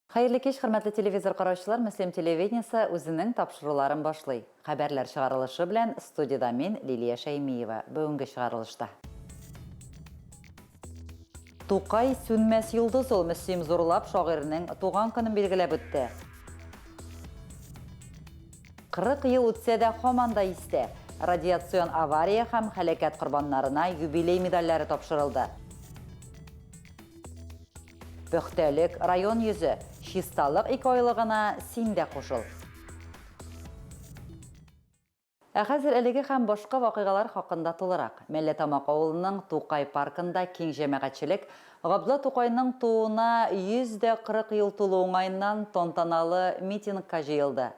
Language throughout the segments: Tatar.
Хәерле кич, хөрмәтле телевизор караучылар, Мөслим телевидениесе үзенең тапшыруларын башлый. Хәбәрләр чыгарылышы белән студиядә мин, Лилия Шәймиева. Бүгенге чыгарылышта. Тукай сүнмәс йолдыз ул, Мөслим зурлап шагыйрьнең туган көнен билгеләп үтте. 40 ел үтсә дә һаман да истә. Радиацион авария һәм һәлакәт корбаннарына юбилей медальләре тапшырылды. Пөхтәлек, район йөзе, чисталык икеайлыгына син дә кушыл! Ә хәзер әлеге һәм башка вакыйгалар хакында тулырак. Мәлләтамак авылының Тукай паркында киң җәмәгатьчелек Габдулла Тукайның тууына 140 ел тулу уңаеннан тантаналы митингка җыелды.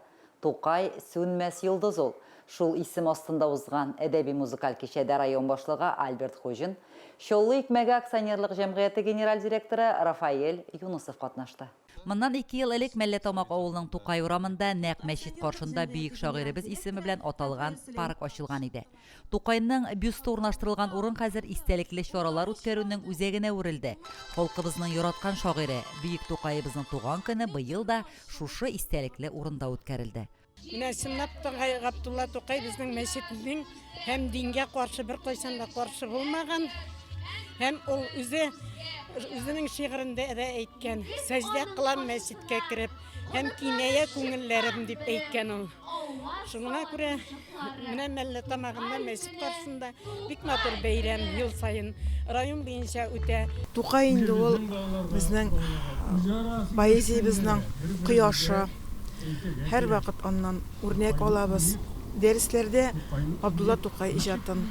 Тукай, сүнмәс йолдыз ул! Шул исем астында узган әдәби-музыкаль кичәдә район башлыгы Альберт Хуҗин, Чаллы икмәге акционерлык җәмгыяте генераль директоры Рафаэль Юнысов катнашты. Моннан ике ел элек Мәлләтамак авылының Тукай урамында, нәкъ мәчет каршында бөек шагыйребез исеме белән аталган парк ачылган иде. Тукайның бюсты урнаштырылган урын хәзер истәлекле чаралар үткәрүнең үзәгенә әверелде. Халкыбызның яраткан шагыйре, бөек Тукаебызның туган көне быел да шушы истәлекле урында үткәрелде. Менә чынлап та Габдулла Тукай безнең мәчетнең һәм дингә каршы беркайчан да каршы булмаган. Һәм ул үзе үзенең шигырендә дә әйткән, сәҗдә кылам мәчеткә кереп, һәм киңәя күңелләрем дип әйткән ул. Шуңа күрә менә Мәллә Тамагында мәчет каршысында бик матур бәйрәм ел саен район буенча үтә. Тукай инде ул безнең поэзиябезнең кояшы. Һәрвакыт аннан үрнәк алабыз. Дәресләрдә Габдулла Тукай иҗатын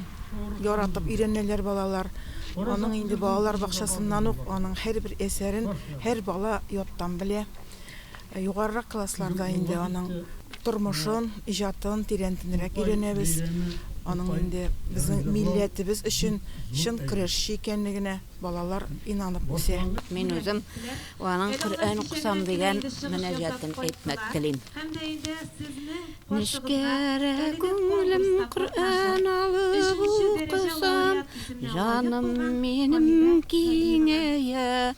яратып өйрәнәләр балалар. Аның инде балалар бакчасыннан ук аның һәрбер әсәрен һәр бала яттан белә. Югарырак классларда инде аның тормышын, иҗатын тирәнтенрәк өйрәнәбез. Аның инде безнең милләтебез өчен чын көрәшче икәнлегенә балалар инанып үсә. Мин үзем аның Коръән укысам дигән мөнәҗәтен әйтмәк телим. Нечкәрә күңелем Коръән алып укысам, Җаным минем киңәя,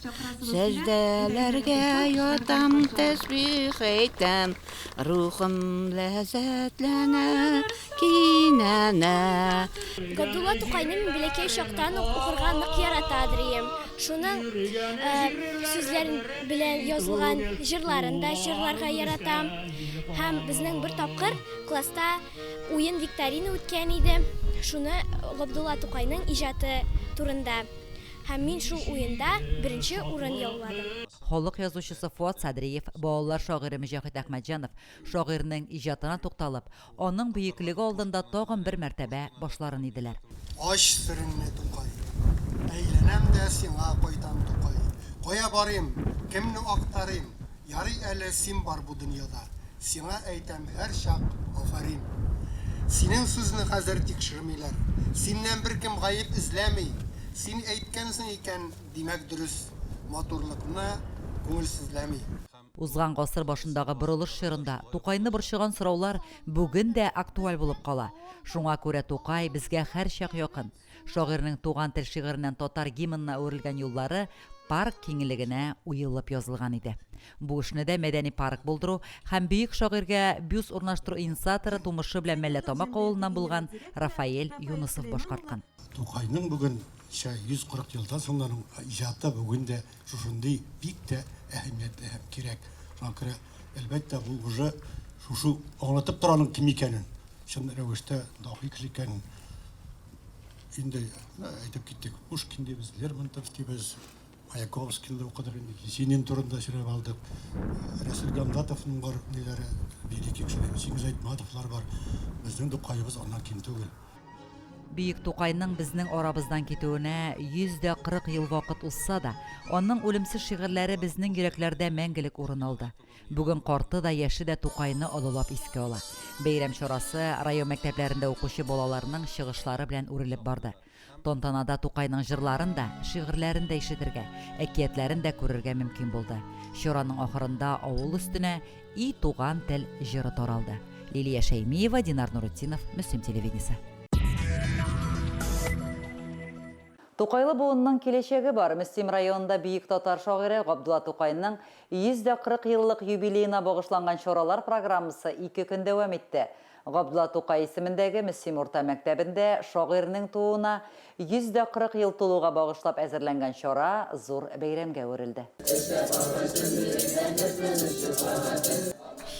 Сәҗдәләргә ятам, тәсбих әйтәм, Рухым ләззәтләнә, кинәнә. Габдулла Тукайны мин бәләкәй чактан ук укырга нык яратадыр ием. Шуның сүзләрен белән язылган җырларын да җырларга яратам. Һәм безнең бер тапкыр класста уен викторина үткән иде. Шуны Габдулла Тукайның иҗаты турында. Һәм мин шул уенда беренче урын яуладым. Халык язучысы Фоат Садриев, балалар шагыйре Мөҗәһит Әхмәтҗанов шагыйрьнең иҗатына тукталып, аның бөеклеге алдында тагын бер мәртәбә башларын иделәр. Ач сереңне, Тукай. Әйләнәм дә сиңа кайтам, Тукай. Кая барыйм, кемне актарыйм? Ярый әле син бар бу дөньяда. Сиңа әйтәм һәрчак, афәрин! Синең сүзне хәзер тикшермиләр. Синнән беркем гаеп эзләми. Син әйткәнсең икән, димәк, дөрес. Матурлыкны күңелсезләми. Узган гасыр башындагы борылыш чорында Тукайны борчыган сораулар бүген дә актуаль булып кала. Шуңа күрә Тукай безгә һәрчак якын. Шагыйрьнең Туган тел шигыреннән татар гимнына әверелгән юллары парк киңлегенә уелып язылган иде. Бу эшне дә мәдәни парк булдыру һәм бөек шагыйрьгә бюст урнаштыру инициаторы тумышы белән Мәлләтамак авылыннан булган Рафаэль Юнысов башкарткан. Тукайның бүген ничә 140 елдан соң да аның иҗаты бүген дә шушындый бик тә әһәмиятле һәм кирәк. Шуңа күрә, әлбәттә, бу уже шушы аңлатып тора аның кем икәнен, чын рәвештә даһи кеше икәнен. Инде әйтеп киттек, Пушкин дибез, Лермонтов дибез, Маяковскийны да укыдык инде, Есенин турында сөйләп алдык. Рәсүл Гамзатовның бар ниләре, великий кешеләр, Чингиз Айтматовлар бар. Безнең Тукаебыз аннан ким түгел. Бөек Тукайның безнең арабыздан китүенә 140 ел вакыт узса да, аның үлемсез шигырьләре безнең йөрәкләрдә мәңгелек урын алды. Бүген карты да, яше дә Тукайны олылап искә ала. Бәйрәм чарасы район мәктәпләрендә укучы балаларның чыгышлары белән үрелеп барды. Тантанада Тукайның җырларын да, шигырьләрен дә ишетергә, әкиятләрен дә күрергә мөмкин булды. Чараның ахырында авыл өстенә И туган тел җыры таралды. Лилия Шәймиева, Динар Нуретдинов, Мөслим телевидениесе. Тукайлы буынның киләчәге бар. Мөслим районында бөек татар шагыйре Габдулла Тукайның 140 еллык юбилеена багышланган чаралар программасы ике көн дәвам итте. Габдулла Тукай исемендәге Мөслим урта мәктәбендә шагыйрьнең тууына 140 ел тулуга багышлап әзерләнгән чара зур бәйрәмгә әверелде.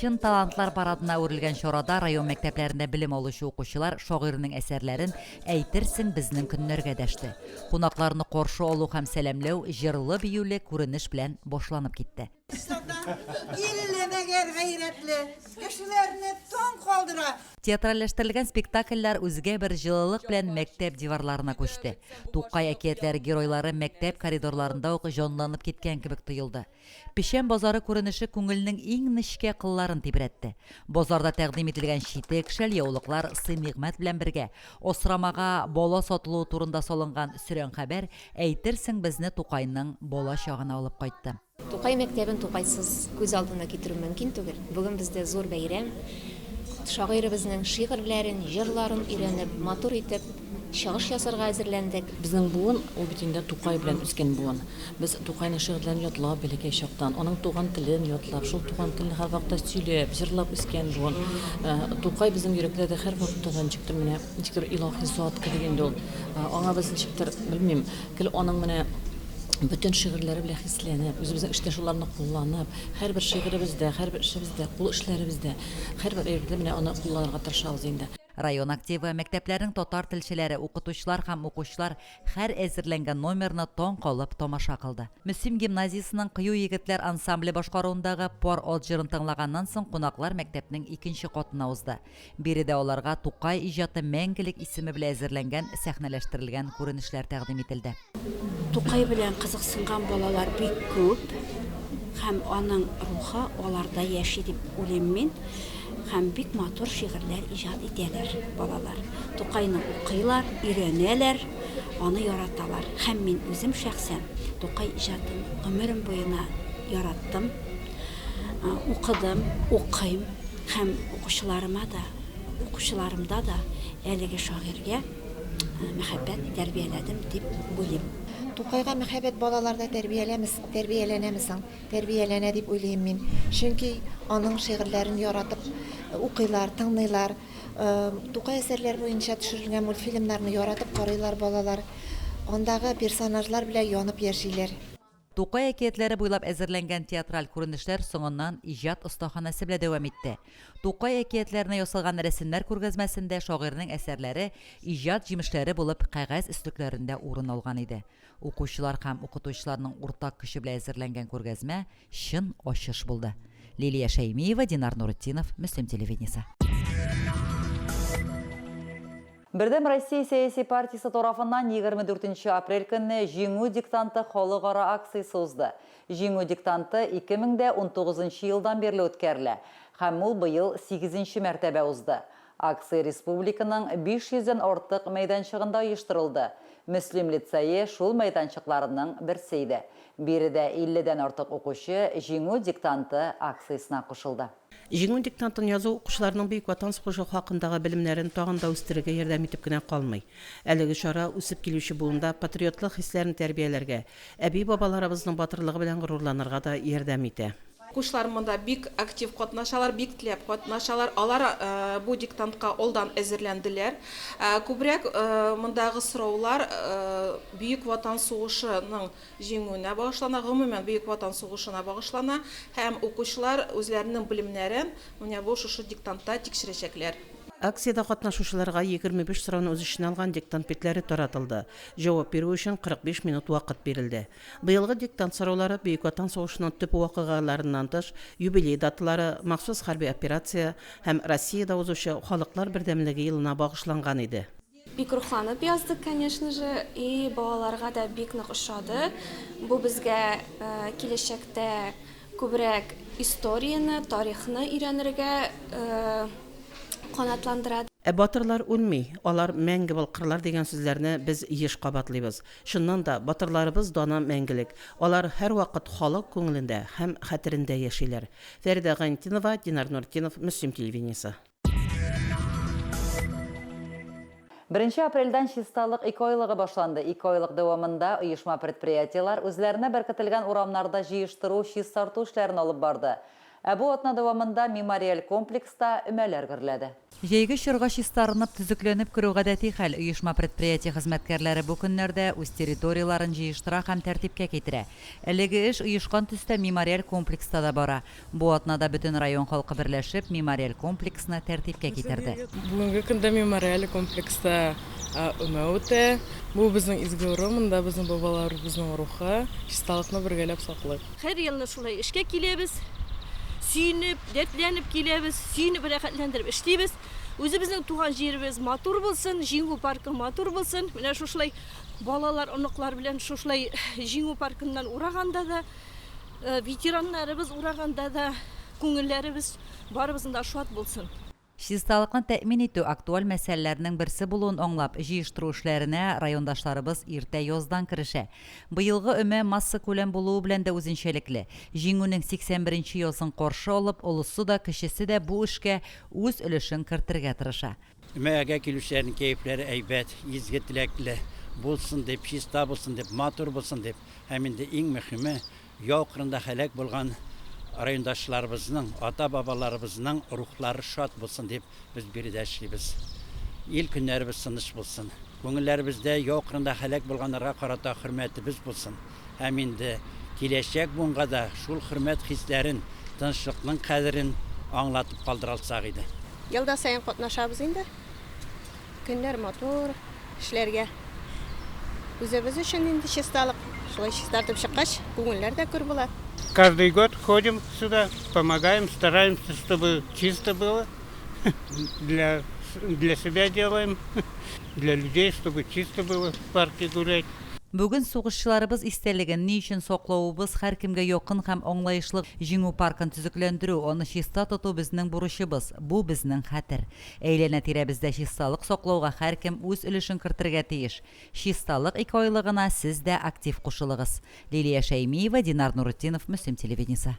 Чын талантлар парадына әверелгән чарада район мәктәпләрендә белем алучы укучылар шагыйрьнең әсәрләрен, әйтерсең, безнең көннәргә дәште. Кунакларны каршы алу һәм сәламләү җырлы-биюле күренеш белән башланып китте. Сатан илле мәгәр гайрәтле, кешеләрне таң калдыра. Театральләштерелгән спектакльләр үзгә бер җылылык белән мәктәп диварларына күчте. Тукай әкиятләре геройлары мәктәп коридорларында ук җанланып киткән кебек тоелды. Печән базары күренеше күңелнең иң нечкә кылларын тибрәтте. Базарда тәкъдим ителгән читек, шәльяулыклар, сый-нигъмәт белән бергә, асрамага бала сатылуы турында салынган сөрән хәбәр, әйтерсең, безне Тукайның бала чагына алып кайтты. Тукай мәктәбен Тукайсыз күз алдына китерү мөмкин түгел. Бүген бездә зур бәйрәм. Шагыйребезнең шигырьләрен, җырларын өйрәнеп, матур итеп чыгыш ясарга әзерләндек. Безнең буын, ул бит инде Тукай белән үскән буын. Без Тукайның шигырьләрен ятлап бәләкәй чактан, аның туган телен ятлап, шул туган телне һәрвакытта сөйләп, җырлап үскән буын. Тукай безнең йөрәкләрдә һәрвакытта да ничектер менә, ничектер илаһи зат кебек инде ул. Аңа без ничектер, белмим, Гел аның менә бөтен шигырьләре белән хисләнеп, үзебезнең эштә шуларны кулланып, һәрбер шигыребездә, һәрбер эшебездә, кул эшләребездә, һәрбер әйбердә менә аны кулланырга тырышабыз инде. Район активы, мәктәпләрнең татар телчеләре, укытучылар һәм укучылар һәр әзерләнгән номерны таң калып тамаша кылды. Мөслим гимназиясенең Кыю егетләр ансамбле башкаруындагы Пар ат җырын тыңлаганнан соң кунаклар мәктәпнең икенче катына узды. Биредә аларга Тукай иҗаты мәңгелек исеме белән әзерләнгән сәхнәләштерелгән күренешләр тәкъдим ителде. Тукай белән кызыксынган балалар бик күп һәм аның рухы аларда яши дип уйлыйм мин. Һәм бик матур шигырьләр иҗат итәләр балалар. Тукайны укыйлар, өйрәнәләр, аны яраталар. Һәм мин үзем шәхсән Тукай иҗатын гомерем буена яраттым, укыдым, укыйм. Һәм укучыларыма да, укучыларымда да әлеге шагыйрьгә мәхәббәт тәрбияләдем дип уйлыйм. Тукайга мәхәббәт балаларда тәрбияләмес, тәрбияләнәме соң? Тәрбияләнә дип уйлыйм мин. Чөнки аның шигырьләрен яратып укыйлар, тыңлыйлар. Тукай әсәрләре буенча төшерелгән мультфильмнарны яратып карыйлар балалар. Андагы персонажлар белән янып яшиләр. Тукай әкиятләре буйлап әзерләнгән театраль күренешләр соңыннан иҗат остаханәсе белән дәвам итте. Тукай әкиятләренә ясалган рәсемнәр күргәзмәсендә шагыйрьнең әсәрләре иҗат җимешләре булып кәгазь өслекләрендә урын алган иде. Укучылар һәм укытучыларның уртак көче белән әзерләнгән күргәзмә чын ачыш булды. Лилия Шәймиева, Динар Нуретдинов, Мөслим телевидениесе. Бердәм Россия сәяси партиясе тарафыннан 24 нче апрель көнне Җиңү диктанты халыкара акциясе узды. Җиңү диктанты 2019 нчы елдан бирле үткәрелә һәм ул быел сигезенче мәртәбә узды. Акция республиканың 500 дән артык мәйданчыгында оештырылды. Мөслим лицее шул мәйданчыкларының берсе иде. Биредә 50 дән артык укучы Җиңү диктанты акциясенә кушылды. Җиңү диктантын язу укучыларның Бөек Ватан сугышы хакындагы белемнәрен тагын да үстерергә ярдәм итеп кенә калмый. Әлеге чара үсеп килүче буында патриотлык хисләрен тәрбияләргә, әби-бабаларыбызның батырлыгы белән горурланырга да ярдәм итә. Укучылар монда бик актив катнашалар, бик теләп катнашалар. Алар бу диктантка алдан әзерләнделәр. Күбрәк мондагы сораулар Бөек Ватан сугышының Җиңүенә багышлана, гомумән, Бөек Ватан сугышына багышлана һәм укучылар үзләренең белемнәрен менә бу шушы диктантта тикшерәчәкләр. Акциядә катнашучыларга 25 сорауны үз эченә алган диктант битләре таратылды. Җавап бирү өчен 45 минут вакыт бирелде. Быелгы диктант сораулары Бөек Ватан сугышының төп вакыйгаларыннан тыш, юбилей даталары, махсус хәрби операция һәм Россиядә узучы Халыклар бердәмлеге елына багышланган иде. Бик рухланып яздык, конечно же, и балаларга да бик нык ошады. Бу безгә киләчәктә күбрәк историяне, тарихны өйрәнергә канатландыра. Ә батырлар үлми, алар мәңге балкырлар дигән сүзләрне без еш кабатлыйбыз. Чыннан да, батырларыбыз даны мәңгелек. Алар һәрвакыт халык күңелендә һәм хәтерендә яшиләр. Фәридә Гайнетдинова, Динар Нуртдинов, Мөслим телевидениесе. Беренче апрельдән чисталык икеайлыгы башланды. Икеайлык дәвамында оешма-предприятиеләр үзләренә беркетелгән урамнарда җыештыру, чистарту эшләрен алып барды. Ә бу атна дәвамында мемориаль комплекста өмәләр гөрләде. Җәйге чорга чистарынып, төзекләнеп керү гадәти хәл. Оешма-предприятие хезмәткәрләре бу көннәрдә үз территорияләрен җыештыра һәм тәртипкә китерә. Әлеге эш оешкан төстә мемориаль комплекста да бара. Бу атнада бөтен район халкы берләшеп, мемориаль комплексны тәртипкә китерде. Бүгенге көндә мемориаль комплекста өмә үтә. Бу безнең изге урын, монда безнең бабаларыбызның рухы. Чисталыкны бергәләп саклыйк. Һәр елны шулай эшкә киләбез, сөенеп, дәртләнеп киләбез, сөенеп, рәхәтләндереп эшлибез. Үзебезнең туган җиребез матур булсын, Җиңү паркы матур булсын. Менә шушылай балалар, оныклар белән шушылай Җиңү паркыннан ураганда да, ветераннарыбыз ураганда да күңелләребез барыбызның да шат булсын. Чисталыкны тәэмин итү актуаль мәсьәләләрнең берсе булуын аңлап, җыештыру эшләренә райондашларыбыз иртә яздан керешә. Быелгы өмә массакүләм булуы белән дә үзенчәлекле. Җиңүнең 81 нче язын каршы алып, олысы да, кечесе дә бу эшкә үз өлешен кертергә тырыша. Өмәгә килүчеләрнең кәефләре әйбәт, изге теләкле булсын дип, чиста булсын дип, матур булсын дип һәм инде иң мөхиме, яу кырында һәлак булган райондашларыбызның, ата-бабаларыбызның рухлары шат булсын дип без биредә эшлибез. Ил-көннәребез тыныч булсын. Күңелләребездә яу кырында һәлак булганнарга карата хөрмәтебез булсын. Һәм инде киләчәк буынга да шул хөрмәт хисләрен, тынычлыкның кадерен аңлатып калдыра алсак иде. Елда саен катнашабыз инде. Көннәр матур, эшләргә үзебез өчен инде чисталык. Шулай чистартып чыккач, күңелләр дә көр була. Каждый год ходим сюда, помогаем, стараемся, чтобы чисто было. Для, для себя делаем, для людей, чтобы чисто было в парке гулять. Бүген сугышчыларыбыз истәлеген ни өчен саклавыбыз һәркемгә якын һәм аңлаешлы. Җиңү паркын төзекләндерү, аны чиста тоту безнең бурычыбыз, бу безнең хәтер. Әйләнә-тирәбездә чисталык саклауга һәркем үз өлешен кертергә тиеш. Чисталык икеайлыгына сез дә актив кушылыгыз. Лилия Шәймиева, Динар Нуретдинов, Мөслим телевидениесе.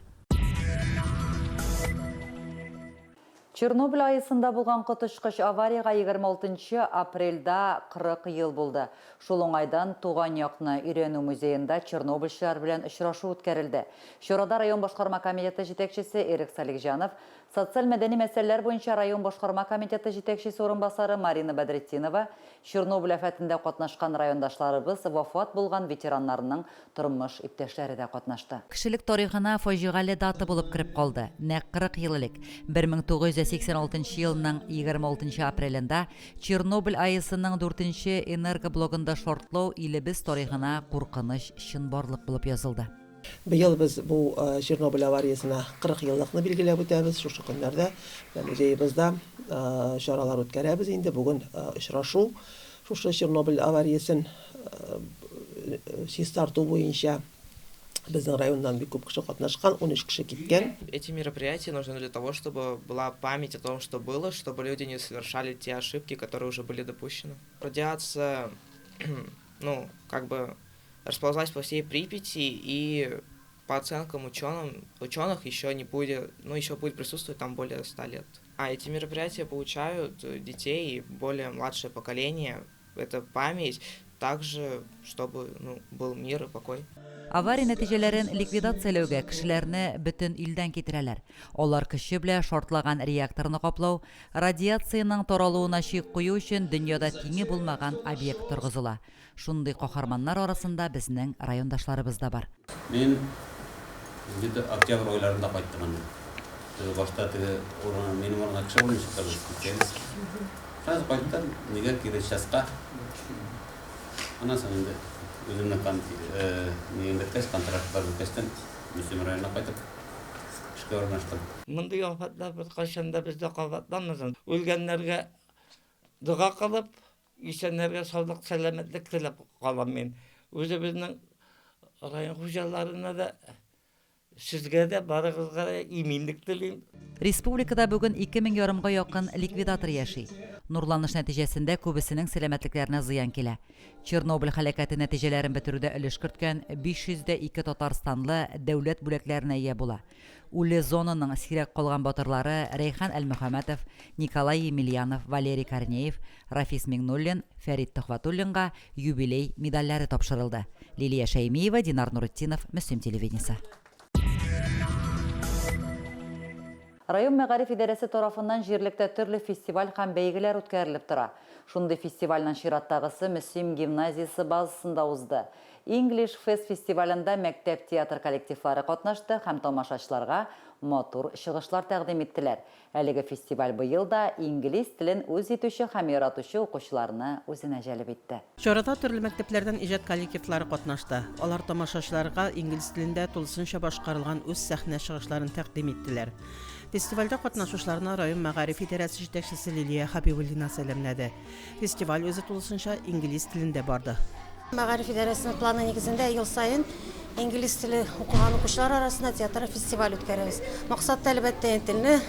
Чернобыль АЭСында булган коточкыч авариягә 26 нчы апрельдә 40 ел булды. Шул уңайдан Туган якны өйрәнү музеенда чернобыльчылар белән очрашу үткәрелде. Чарада район башкарма комитеты җитәкчесе Эрик Салихҗанов, социаль-мәдәни мәсьәләләр буенча район башкарма комитеты җитәкчесе урынбасары Марина Бәдретдинова, Чернобыль афәтендә катнашкан райондашларыбыз, вафат булган ветераннарның тормыш иптәшләре дә катнашты. Кешелек тарихына фаҗигале дата булып кереп калды. Нәкъ 40 ел элек, 1986 нчы елның 26 нчы апрелендә Чернобыль АЭСының дүртенче энергоблогында шартлау илебез тарихына куркыныч чынбарлык булып язылды. Быел без бу Чернобыль авариясенә 40 еллыкны билгеләп үтәбез. Шушы көннәрдә менә музеебызда чаралар үткәрәбез инде. Бүген очрашу шушы Чернобыль авариясен чистарту буенча безнең районнан бик күп кеше катнашкан, 13 кеше киткән. Эти мероприятия нужны для того, чтобы была память о том, что было, чтобы люди не совершали те ошибки, которые уже были допущены. Радиация, ну, как бы расползлась по всей Припяти и по оценкам ученым, ученых еще не будет, ну, еще будет присутствовать там более 100 лет. А эти мероприятия получают детей и более младшее поколение. Это память, также, чтобы ну, был мир и покой. Авария нәтиҗәләрен ликвидацияләүгә кешеләрне бөтен илдән китерәләр. Алар көче белән шартлаган реакторны каплау, радиациянең таралуына чик кую өчен дөньяда тиңе булмаган объект торгызыла. Шундый каһарманнар арасында безнең райондашларыбыз да бар. Мин где-то октябрь айларында кайттым аннан. Теге башта теге урынга, минем урынга кеше урын чыкты киткән. Сразу кайттым, нигә кире частька. Аннан соң инде үземнең кон нием беткәч, контрактлар беткәчтен Мөслим районына кайтып эшкә урнаштым. Мондый афәтләр беркайчан да бездә кабатланмасын. Үлгәннәргә дога кылып, Исәннәргә саулык, сәламәтлек теләп калам мин. Үзебезнең район хуҗаларына да Сезгә дә, барыгызга да иминлек телим. Республикада бүген 2 мең ярымга якын ликвидатор яши. Нурланыш нәтиҗәсендә күбесенең сәламәтлекләренә зыян килә. Чернобыль һәлакәте нәтиҗәләрен бетерүдә өлеш керткән 502 татарстанлы дәүләт бүләкләренә ия була. Үле зонаның сирәк калган батырлары Рәйхан Әлмөхәммәтов, Николай Емельянов, Валерий Корнеев, Рафис Миңнуллин, Фәрит Төхвәтуллинга юбилей медальләре тапшырылды. Лилия Шәймиева, Динар Нуретдинов, Мөслим телевидениесе. Район мәгариф идарәсе тарафыннан җирлектә төрле фестиваль һәм бәйгеләр үткәрелеп тора. Шундый фестивальнең чираттагысы Мөслим гимназиясе базасында узды. English Fest фестивалендә мәктәп театр коллективлары катнашты һәм тамашачыларга матур чыгышлар тәкъдим иттеләр. Әлеге фестиваль быел да инглиз телен үз итүче һәм яратучы укучыларны үзенә җәлеп итте. Чарада төрле мәктәпләрдән иҗат коллективлары катнашты. Алар тамашачыларга инглиз телендә тулысынча башкарылган үз сәхнә чыгышларын тәкъдим иттеләр. Фестивальдә катнашучыларны район мәгариф идарәсе җитәкчесе Лилия Хәбибуллина сәламләде. Фестиваль үзе тулысынча инглиз телендә барды. Мәгариф идарәсенең планы нигезендә ел саен инглиз теле укыган укучылар арасында театраль фестиваль үткәрәбез. Максат та, әлбәттә, телне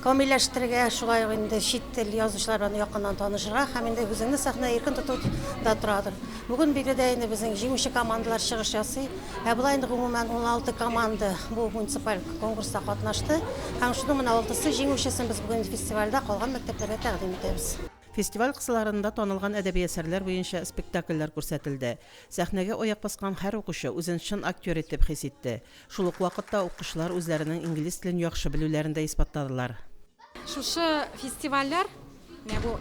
камилләштерергә, шулай ук инде чит тел язучылар белән якыннан танышырга һәм инде үзеңне сәхнәдә иркен тоту да торадыр. Бүген биредә инде безнең җиңүче командалар чыгыш ясый. Ә болай инде гомумән 16 команда бу муниципаль конкурста катнашты. Һәм шуның менә алтысы җиңүчесен без бүген фестивальдә калган мәктәпләргә тәкъдим итәбез. Фестиваль кысаларында танылган әдәби әсәрләр буенча спектакльләр күрсәтелде. Сәхнәгә аяк баскан һәр укучы үзен чын актер итеп хис итте. Шул ук вакытта укучылар үзләренең инглиз телен яхшы белүләрен дә исбатладылар. Шушы фестивальләр, менә бу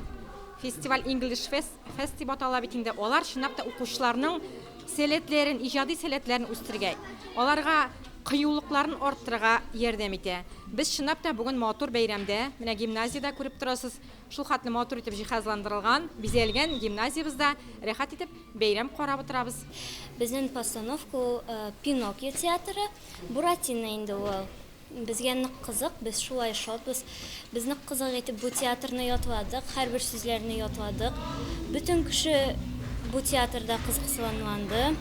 фестиваль English Fest, Fest дип атала бит инде, алар чынлап та укучыларның сәләтләрен, иҗади сәләтләрен үстерергә, аларга кыюлыкларын арттырырга ярдәм итә. Без чынлап та бүген матур бәйрәмдә, менә гимназиядә күреп торасыз, шул хәтле матур итеп җиһазландырылган, бизәлгән гимназиябездә рәхәт итеп бәйрәм карап утырабыз. Безнең постановка ул Пиноккио театры, Буратино инде ул. Безгә нык кызык, без шулай шатбыз. Без нык кызык итеп бу театрны ятладык, һәрбер сүзләрне ятладык. Бөтен кеше бу театрда кызыксынланды.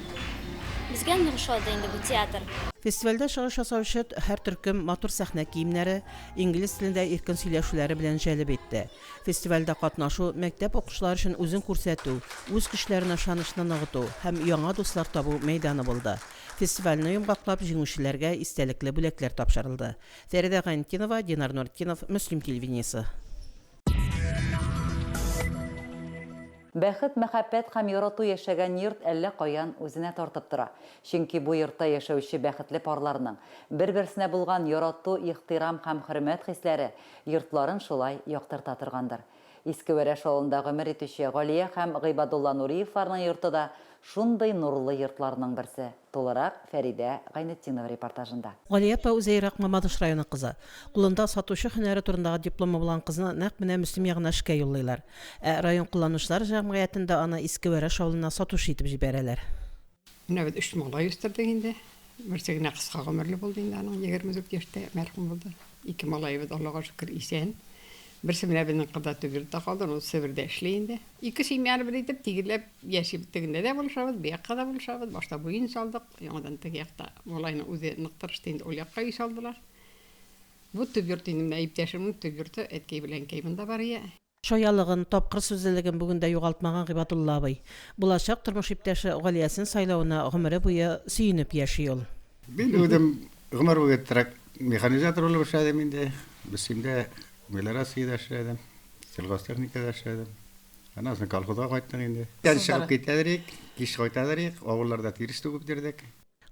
Безгә нык ошады инде бу театр. Фестивальдә чыгыш ясаучы һәр төркем матур сәхнә киемнәре, инглиз телендә иркен сөйләшүләре белән җәлеп итте. Фестивальдә катнашу мәктәп укучылары өчен үзен күрсәтү, үз көчләренә ышанычны ныгыту һәм яңа дуслар табу мәйданы булды. Фестивальне йомгаклап, җиңүчеләргә истәлекле бүләкләр тапшырылды. Фәридә Гайнетдинова, Динар Нуретдинов, Мөслим телевидениесе. Бәхет, мәхәббәт һәм ярату яшәгән йорт әллә каян үзенә тартып тора. Чөнки бу йортта яшәүче бәхетле парларның бер-берсенә булган ярату, ихтирам һәм хөрмәт хисләре йортларын шулай яктырта торгандыр. Иске Вәрәш авылында гомер итүче Галия һәм Гыйбадулла Нуриевларның йорты да шундый нурлы йортларның берсе. Тулырак Фәридә Гайнетдинова репортажында. Галия апа үзе ерак Мамадыш районы кызы. Кулында сатучы һөнәре турындагы дипломы булган кызны нәкъ менә Мөслим ягына эшкә юллыйлар. Ә район кулланучылар җәмгыятендә аны Иске Вәрәш авылына сатучы итеп җибәрәләр. Менә без өч малай үстердек инде. Берсе генә кыска гомерле булды инде аның, 24 яшьтә мәрхүм булды. Ике малаебыз, Аллага шөкер, исән. Берсе менә безнең кызда төп йортта калды, ул Себердә эшли инде. Ике семьяны бер итеп, тигезләп яшибез. Тегендә дә булышабыз, бу якка да булышабыз. Башта бу өйне салдык, яңадан теге якта малайның үзе нык тырышты инде, ул якка өй салдылар. Бу төп йорт инде менә иптәшемнең төп йорты, әткәй белән әнкәй монда бар ия. Чаялыгын, тапкыр сүзлелеген бүген дә югалтмаган Гыйбадулла абый. Булачак тормыш иптәше Галиясен сайлавына гомере буе сөенеп яши ул. Мин үзем гомер буе трак механизатор булып эшләдем инде. Мөслимдә мелиорациядә эшләдем, сельхозтехникада эшләдем. Аннан соң колхозга кайттык инде. Иртән чыгып китәдер идек, кич кайтадыр идек, авылларда тирес түгеп йөрдек.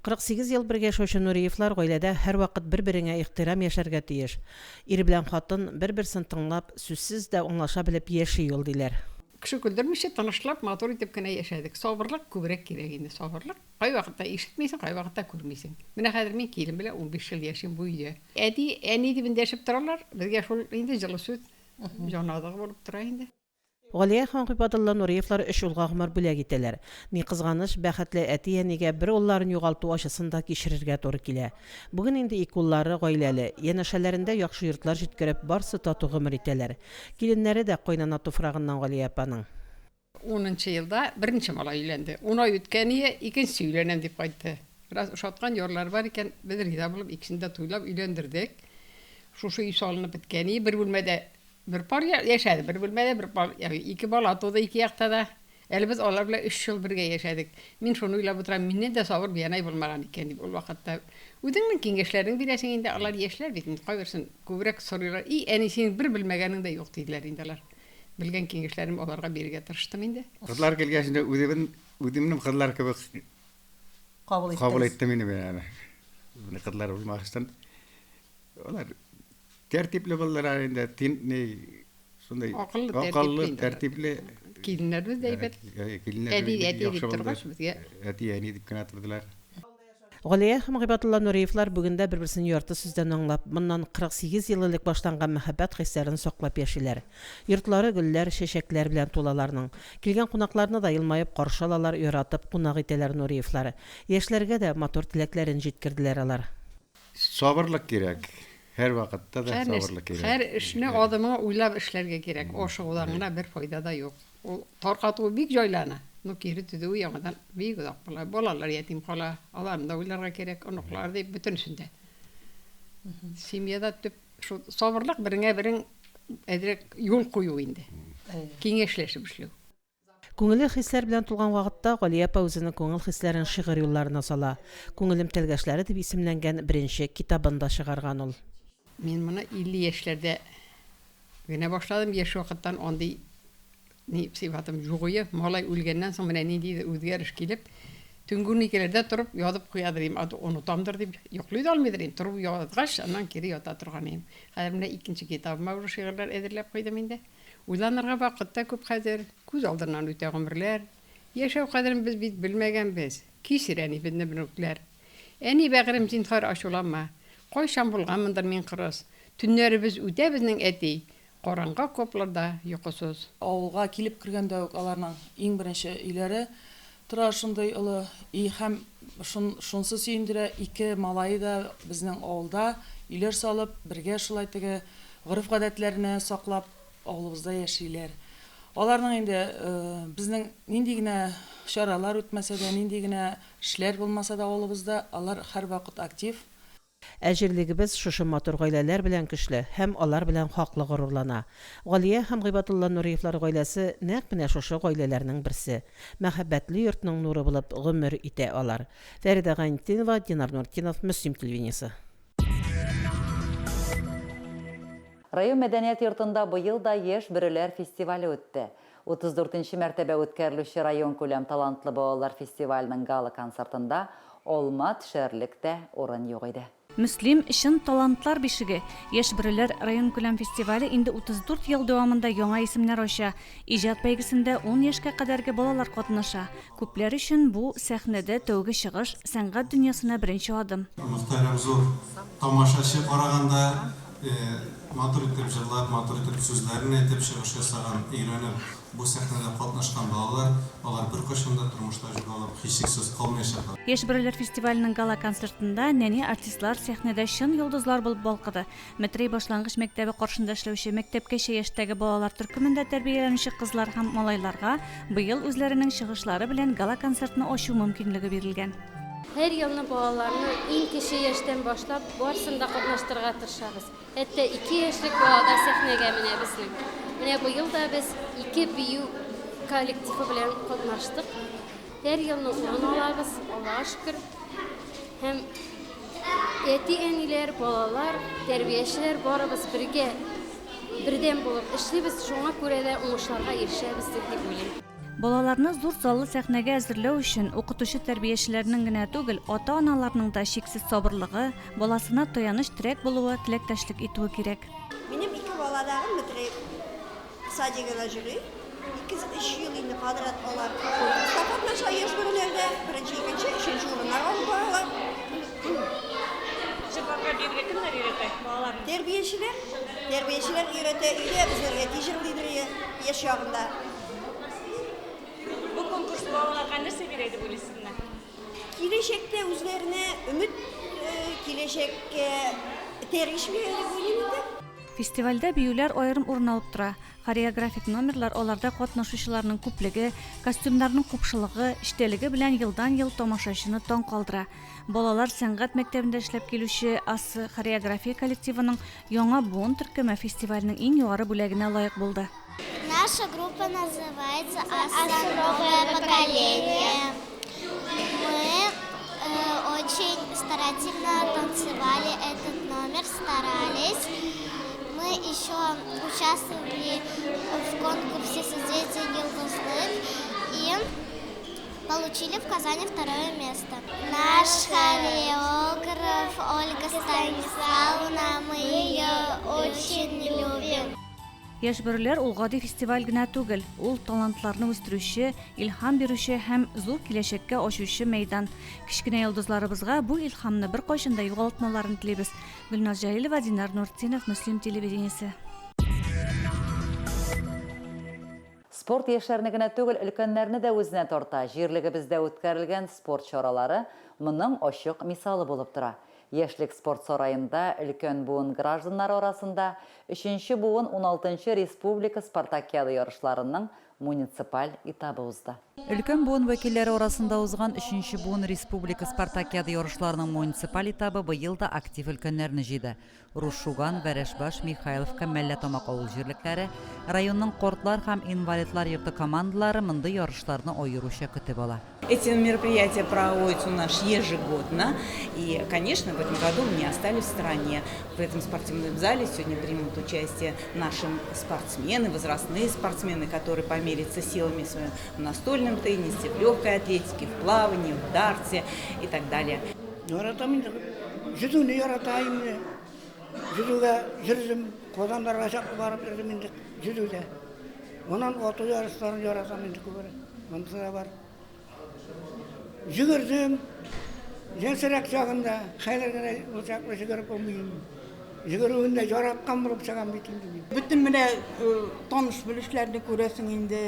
48 ел бергә яшәүче Нуриевлар гаиләдә һәрвакыт бер-береңә ихтирам яшәргә тиеш. Ир белән хатын бер-берсен тыңлап, сүзсез дә аңлаша белеп яши ул, диләр. Кеше көлдермичә, тынычлап, матур итеп кенә яшәдек. Сабырлык күбрәк кирәк инде, сабырлык. Кайвакытта ишетмисең, кайвакытта күрмисең. Менә хәзер мин килен белән 15 ел яшим бу өйдә. Әти, әни дип эндәшеп торалар, безгә шул инде җылы сүз, җан азыгы булып тора инде. Галия һәм Гыйбадулла Нуриевлар өч улга гомер бүләк итәләр. Ни кызганыч, бәхетле әти-әнигә бер улларын югалту ачысын да кичерергә туры килә. Бүген инде ике уллары гаиләле, янәшәләрендә яхшы йортлар җиткереп, барсы тату гомер итәләр. Киленнәре дә кайнана туфрагыннан Галия апаның. Унынчы елда беренче малай өйләнде. Ун ай үткәние, икенчесе өйләнәм дип кайтты. Бераз ошаткан ярлары бар икән, без риза булып, икесен дә туйлап өйләндердек. Шушы өй салынып беткән и, бер бүлмәдә бер пар яшәде, бер бүлмәдә бер пар, ягъни ике бала туды ике якта да. Әле без алар белән өч ел бергә яшәдек. Мин шуны уйлап утырам, миннән дә сабыр бианай булмаган икән дип ул вакытта. Үзеңнең киңәшләрең бирәсең инде, алар яшьләр бит инде, кайберсен күбрәк сорыйлар. И, әни, синең бер белмәгәнең дә юк, диделәр инде алар. Белгән киңәшләрем аларга бирергә тырыштым инде. Кызлар килгәч инде үзебен, үземнең кызлар кебек Кабул иттегез. Кабул иттем инде мин аны. Менә кызлар булмагачтан алар тәртипле булдылар инде, тин ни шундый Акыллы, акыллы, тәртипле тәртипле. Киленнәребез дә әйбәт. Киленнәр Әти, бик әти дип яхшы булды. торгач, безгә Әти, әни дип кенә тордылар. Галия һәм Гыйбадулла Нуриевлар бүген дә бер-берсен ярты сүздән аңлап, моннан 48 ел элек башланган мәхәббәт хисләрен саклап яшиләр. Йортлары гөлләр, чәчәкләр белән тулы аларның. Килгән кунакларны да елмаеп каршы алалар, яратып кунак итәләр Нуриевлар. Яшьләргә дә матур теләкләрен җиткерделәр алар. Сабырлык кирәк. Һәрвакытта да Һәр нәрсә, сабырлык кирәк. һәр эшне адымыңа уйлап эшләргә кирәк. Ашыгудан гына бер файда да юк. Ул таркатуы бик җайлана, но кире төзүе яңадан бик озак була. Балалар ятим кала, аларны да уйларга кирәк, оныклар дип, бөтенесен дә. Семьяда төп шул сабырлык, береңә берең әзрәк юл кую инде. Киңәшләшеп эшләү. Күңеле хисләр белән тулган вакытта Галия апа үзенең күңел хисләрен шигырь юлларына сала. Күңелем тәлгәшләре дип исемләнгән беренче китабын да чыгарган ул. Мин моны 50 яшьләрдә генә башладым. Яшь вакыттан андый ни сыйфатым юк ие. Малай үлгәннән соң менә ниндидер үзгәреш килеп, төнге уникеләрдә торып язып куядыр идем. Аты онытамдыр дип, йоклый да алмыйдыр идем. Торып язгач, аннан кире ята торган идем. Хәзер менә икенче китабыма уже шигырьләр әзерләп куйдым инде. Уйланырга вакыт та күп хәзер. Күз алдыннан үтә гомерләр. Яшәү кадерен без бит белмәгәнбез. Кичер, әни, безне берүкләр. Әни, бәгырем, зинһар, ачуланма. Кайчан булганмындыр мин кырыс. Төннәребез үтә безнең, әти, караңгы окопларда, йокысыз. Авылга килеп кергәндә үк аларның иң беренче өйләре тора шундый олы өй һәм шун, шунсы сөендерә, ике малае да безнең авылда өйләр салып, бергә шулай теге гореф-гадәтләрне саклап авылыбызда яшиләр. Аларның инде безнең нинди генә чаралар үтмәсә дә, нинди генә эшләр булмаса да авылыбызда, алар һәрвакыт актив. Ә җирлегебез шушы матур гаиләләр белән көчле һәм алар белән хаклы горурлана. Галия һәм Гыйбадулла Нуриевлар гаиләсе нәкъ менә шушы гаиләләрнең берсе. Мәхәббәтле йортның нуры булып гомер итә алар. Фәридә Гайнетдинова, Динар Нуртдинов, Мөслим телевидениесе. Район мәдәният йортында быел да Яшь бөреләр фестивале үтте. 34 нче мәртәбә үткәрелүче районкүләм талантлы балалар фестиваленең гала-концертында алма төшәрлек тә урын юк иде. Мөслим, чын талантлар бишеге. Яшь бөреләр районкүләм фестивале инде 34 ел дәвамында яңа исемнәр ача. Иҗат бәйгесендә ун яшькә кадәрге балалар катнаша. Күпләр өчен бу, сәхнәдә тәүге чыгыш, сәнгать дөньясына беренче адым. Мөхтәрәм зур тамашачы караганда матур итеп җырлап, матур итеп сүзләрен әйтеп чыгыш ясаган, өйрәнеп бу сәхнәдә катнашкан балалар, алар беркайчан да тормышта югалып, һичшиксез калмаячаклар. Яшь бөреләр фестиваленең гала-концертында нәни артистлар сәхнәдә чын йолдызлар булып балкыды. Метрәй башлангыч мәктәбе каршында эшләүче мәктәпкәчә яшьтәге балалар төркемендә тәрбияләнүче кызлар һәм малайларга быел үзләренең чыгышлары белән гала-концертны ачу мөмкинлеге бирелгән. Һәр елны балаларны иң кече яшьтән башлап барысын да катнаштырырга тырышабыз. Хәтта ике яшьлек бала да сәхнәгә менә безнең. Менә быел да без ике бию коллективы белән катнаштык. Һәр елны урын алабыз, Аллага шөкер. Һәм әти-әниләр, балалар, тәрбиячеләр барыбыз бергә бердәм булып эшлибез, шуңа күрә дә уңышларга ирешәбез дип уйлыйм. Балаларны зур заллы сәхнәгә әзерләү өчен укытучы-тәрбиячеләрнең генә түгел, ата-аналарның да чиксез сабырлыгы, баласына таяныч-терәк булуы, теләктәшлек итүе кирәк. Минем ике бала дагы Мөтерәй садигына җөри. Ике, өч ел инде подряд алар конкурста катнаша яшь бөреләрдә. Беренче, икенче, өченче урыннар алып баралар. Җырларга биергә кемнәр өйрәтә балаларны? Тәрбиячеләр. Тәрбиячеләр өйрәтә. Өйдә безнең әти җырлыйдыр яшь чагында. Бу конкурс балаларга нәрсә бирә дип уйлыйсыз менә? Киләчәктә үзләренә өмет, киләчәккә этәргеч бирә дип уйлыйм инде. Фестивальдә биюләр аерым урын алып тора. Хореографик номерлар аларда катнашучыларның күплеге, костюмнарның купшылыгы, эчтәлеге белән елдан-ел тамашачыны таң калдыра. Балалар сәнгать мәктәбендә эшләп килүче Асы хореография коллективының яңа буын төркеме фестивальнең иң югары бүләгенә лаек булды. Наша группа называется Аса новое поколение. Мы э, очень старательно танцевали этот номер, старались. Мы еще участвовали в конкурсе «Созвездие Йолдызлык» и получили в Казани второе место. Наш хореограф Ольга Станиславовна, мы ее очень любим. Яшь бөреләр ул гади фестиваль генә түгел, ул талантларны үстерүче, илһам бирүче һәм зур киләчәккә ачучы мәйдан. Кечкенә йолдызларыбызга бу илһамны беркайчан да югалтмауларын телибез. Гөлназ Җәлилова, Динар Нуртдинов, Мөслим телевидениесе. Спорт яшьләрне генә түгел, өлкәннәрне дә үзенә тарта. Җирлегебездә үткәрелгән спорт чаралары моның ачык мисалы булып тора. Яшьлек спорт сараенда өлкән буын гражданнары арасында Өченче буын уналтынчы республика спартакиада ярышларының муниципаль этабы узды. Өлкән буын вәкилләре арасында узган Өченче буын республика спартакиада ярышларының муниципаль этабы быел да актив өлкәннәрне җыйды. Рус Шуган, Вәрәшбаш, Михайловка, Мәлләтамак авыл җирлекләре, районның картлар һәм инвалидлар йорты командалары мондый ярышларны аеруча көтеп ала. Эти мероприятия проводятся у нас ежегодно. И, конечно, в этом году мы не остались в стороне. В этом спортивном зале сегодня примут участие наши спортсмены, возрастные спортсмены, которые померятся силами своими в настольном теннисе, в легкой атлетике, в плавании, в дарте и так далее. Яратам инде. Йөзүне ярата инде. Йөзүгә йөрдем, Казаннарга чаклы барып йөрдем инде йөзүдә. Моннан ату ярышларын яратам инде күбрәк. Монысы да бар. Йөгердем. Яшьрәк чагында, хәзер генә ул чаклы йөгереп булмый инде. Йөгерүен дә яраткан булып чыгам бит инде мин. Бөтен менә таныш-белешләрне күрәсең инде.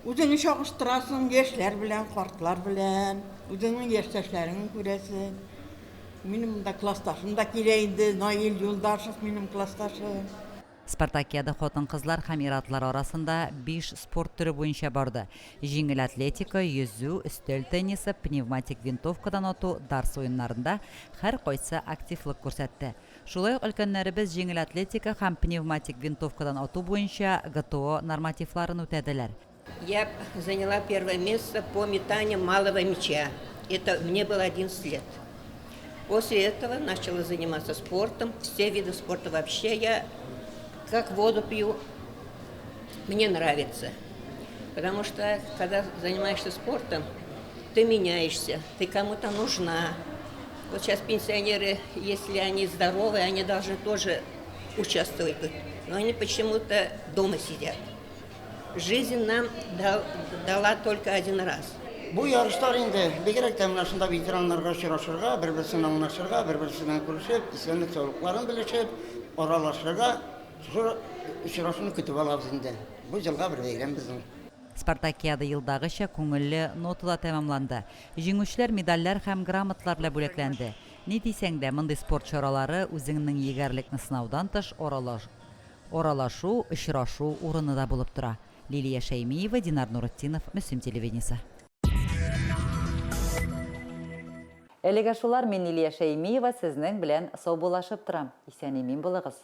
Үзеңне чагыштырасың яшьләр белән, картлар белән. Үзеңнең яшьтәшләреңне күрәсең. Минем монда классташым да килә инде, Наил Юлдашев минем классташым. Спартакиада хатын-кызлар һәм ир-атлар арасында биш спорт төре буенча барды, җиңел атлетика, йөзү, өстәл теннисы, пневматик винтовкадан ату, дартс уеннарында һәркайсы активлык күрсәтте. Шулай ук өлкәннәребез җиңел атлетика һәм пневматик винтовкадан ату буенча ГТО нормативларын үтәделәр. Я заняла первое место по метанию малого мяча. Это мне было 11 лет. После этого начала заниматься спортом. Все виды спорта вообще я как воду пью. Мне нравится. Потому что, когда занимаешься спортом, ты меняешься, ты кому-то нужна. Вот сейчас пенсионеры, если они здоровы, они должны тоже участвовать. Но они почему-то дома сидят. Жизнь нам дал, дала только один раз. Бу ярышлар инде бигрәк тә менә шунда ветераннарга очрашырга, бер-берсен аңлашырга, бер-берсе белән күрешеп, исәнлек-саулыкларын белешеп, аралашырга шушы очрашуны көтеп алабыз инде. Бу елга бер бәйрәм безнең. Спартакиада елдагыча күңелле нотада тәмамланды. Җиңүчеләр медальләр һәм грамоталар белән бүләкләнде. Ни дисәң дә, мондый спорт чаралары үзеңнең егәрлекне сынаудан тыш, аралаш Аралашу, очрашу урыны да булып тора. Лилия Шәймиева, Динар Нуретдинов, Мөслим телевидениесе. Әлегә шулар, мин Лилия Шәймиева сезнең белән саубуллашып торам. Исән-имин булыгыз.